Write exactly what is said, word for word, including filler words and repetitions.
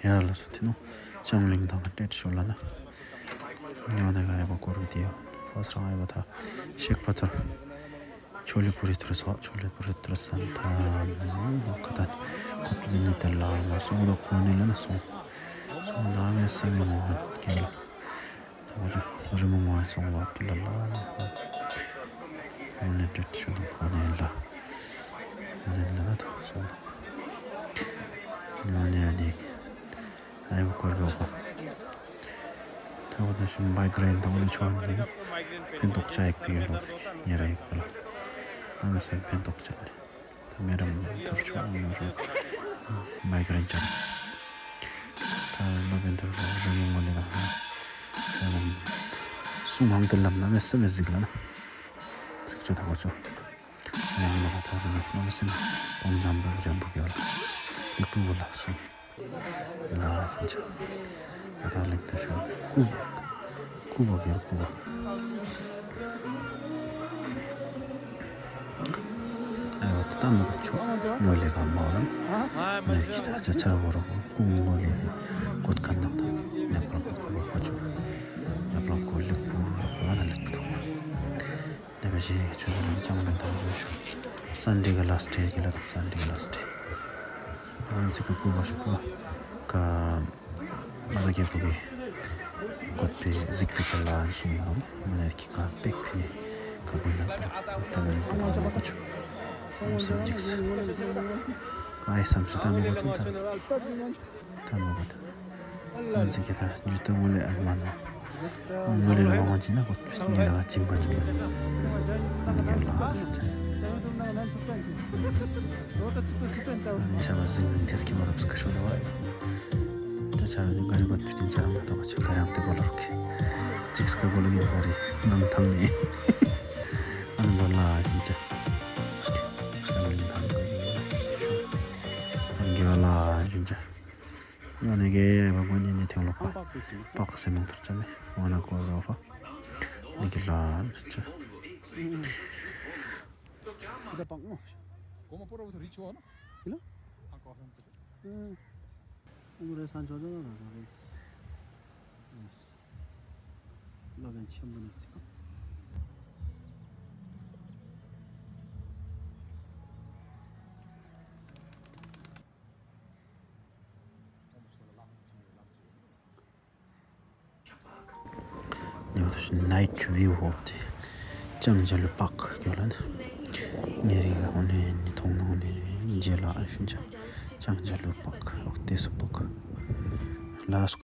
ཡ་ལགས་སོ། ཏེ་ནཱ་ལྕང་གླིང་དང་ཏེ་ཤུལ་ལས་ནཱ་ཡང་ན་ག་ཡ་བ་སྐོར་བ་དེ་ཡོད། ཕར་ཚུར་ཡ་བ་ད་ཤེག་པ་ཐོར་ཆོ་ལེ་པུ་རི་ཐུར་སོ། ཆོ་ལེ་པུ་རི་ཐུར་སོང་ད་ནཱ་ཁ་ཐུག་ཁོ་ཏེ་ནི་ཏེ་ལ་མ་སོང་ད་ཁོ་ནི་ལ་ནཱ་སོང་སོང་ད་མེ་ས་མེ་མོ་ཧན་ཀེ་ལ། ད་ཁོ་ཚུ་རི་མོ་ངོ་ལུ་སོང་བ་ཏེ་ལ་ལ་ལ་ལ། ཨོ་ནི་ཏེ་ཤུལ་ཁོ་ནི་ལ། ཨོ་ནི་ལ་ད་སོང་། ཨོ་ནི་ཨ་ནི་ཨའི་བུ་སྐོར་བ་ད་ཁོ་ཚུ་མའི་གྷི་རེན་ད་ཁོ་ཚུ་ཆོ་ཨ་ནི་ཕན་ཐོགས་ཅིག་ཡོད་པས་ལོ། ཉེ་ར་ཡོད་པས་ལོ། ཨ་ནི་སེམས་ཕན་ཐོགས་ཅིག་ཡོད། ད་མེ་རམ་ཐུར་ཆོ་ཨ་ནི་རུ་མའི་གྷི་རེན་ཅིག་ད་ལོ་བན་ཐུར་རི་མོ་ངོ་ལས་ད་ཧ་རི་མོ་སུང་ཧང་ཏེ་ལམ་ན་མེ་ས་མེ་གཟིགས་ལ་ནཱ་གཟིགས་ཆོ་ད་ཁོ་ཚུ་ཡང་མ་ད་རི་མོ་ན་མེ་ས་མེ་པང་ཇམ་པོ་ཇམ་པོ་གི་ལ་ལེགས་པོ་ལ་སོང་། ལ་ཤིན་ཅ། ཨ་ད་ལེགས་ད་ཤོ་ཀུ་ཀུ་བ་གེར་ཀུ་བ། ཨ་བ་ད་ནུ་ག་ཆོ་ངོ་ལས་ག་མ་ལ་ནེ་ཀི་ད་ཅ་ཆ་ར་བོ་རོ་ཀུ་ངོ་ལས་ཀོད་ཁན་ད་ནེ་པ་ལ་ཀུ་ཀུ་བ་ཀོ་ཆོ་ནེ་པ་ལ་ཀུ་ལེགས་པོ་ལ་ད་ལེགས་པོ་ཐོག་མ། ནེ་བ་ཞིག་ཆུ་ཚོད་ལམ་ཅང་མེད་ད་བཟོ་ཤོ། སན་ཌེ་གི་ལཱསཊ་ཌེ་གི་ལ་དང་སན་ཌེ་གི་ལཱསཊ་ཌེ། རོན་ཚིག་གི་སྐུ་བ་ཤོ་པོ་ཀ་མ་ད་གེ་པོ་གི་ཀོད་པེ་གཟིགས་པེ་ཁ་ལ་སུང་ལ་མ་ནེ་ཀི་ཀ་པེག་ཕི་ནི་ཀ་བུ་ན་པོ་ཀ་ནེ་པོ་ད་བཟོ་ཤོ། ཨམ་སམ་ཇིགས་ཨའི་སམ་ཤོ་ད་ནུ་ག་ཆུ་ད། ད་ནུ་ག་ད། ཨོ་ནི་ཟེར་གི་ད་ཇུ་ཏ་ངོ་ལས་ཨ་མ་ནོ། ངོ་ལས་ལ་མ་ངོ་ཅི་ན་གོ་ཉེ་ར་བ་ཅིམ་པ་ཅིམ་པ། ཨོ་ནི་གི་ལ་ཨ་ནི་ཤ་བ་ཟིང་ཟིང་ཐེས་ཀི་མ་རབས་ཀི་ཤོ་ད་བ་ཡོ། ད་ཆ་ར་དུ་ག་རི་བ་ཏུ་ཏིན་ཆ་ར་མ་ད་བ་ཆ་ག་ར་ཏེ་གོ་ལོར་ཀི་ཅིག་སྐ་གོ་ལོ་གི་ག་རི་ནང་ཐང་ནི་ཨ་ནི་ལོ་ལ་ཨ་ཅིན་ཅ། ཨ་ནི་ཐང་གི་ཨ་ནི་གི་ལ་ཨ་ཅིན་ཅ། ཨ་ནི་གི་བ་གོ་ནི་ནི་ཐེང་ལོ་ཁ་པག་སེ་མང་ཐུར་ཅ་མེ་ཝ་ན་གོ་རོ་ཧ། ཨ་ནི་གི་ལ་ཨ་ཅིན་ཅ། Como por otro dicho, ¿no? ¿Kilo? Acá abajo. Hombre, Sancho, no, no, no, es. Es. Lo que siempre nos chico. ནེ་བ་ད་ཤུ་ནའིཊ་བིའུ་ཨོཕ་ཏེ་ལྕང་ཇ་ལུ་པཱརཀ་གི་ལ་ནི་ཉེ་རི་ག་ཨོ་ནི་ནི་ཐོང་ནོ་ནི་ཇེ་ལ་ཨ་ཤུན་ཅ་ལྕང་ཇ་ལུ་པཱརཀ་ཨོ་ཏེ་སུ་པཱརཀ་ལ་སུ།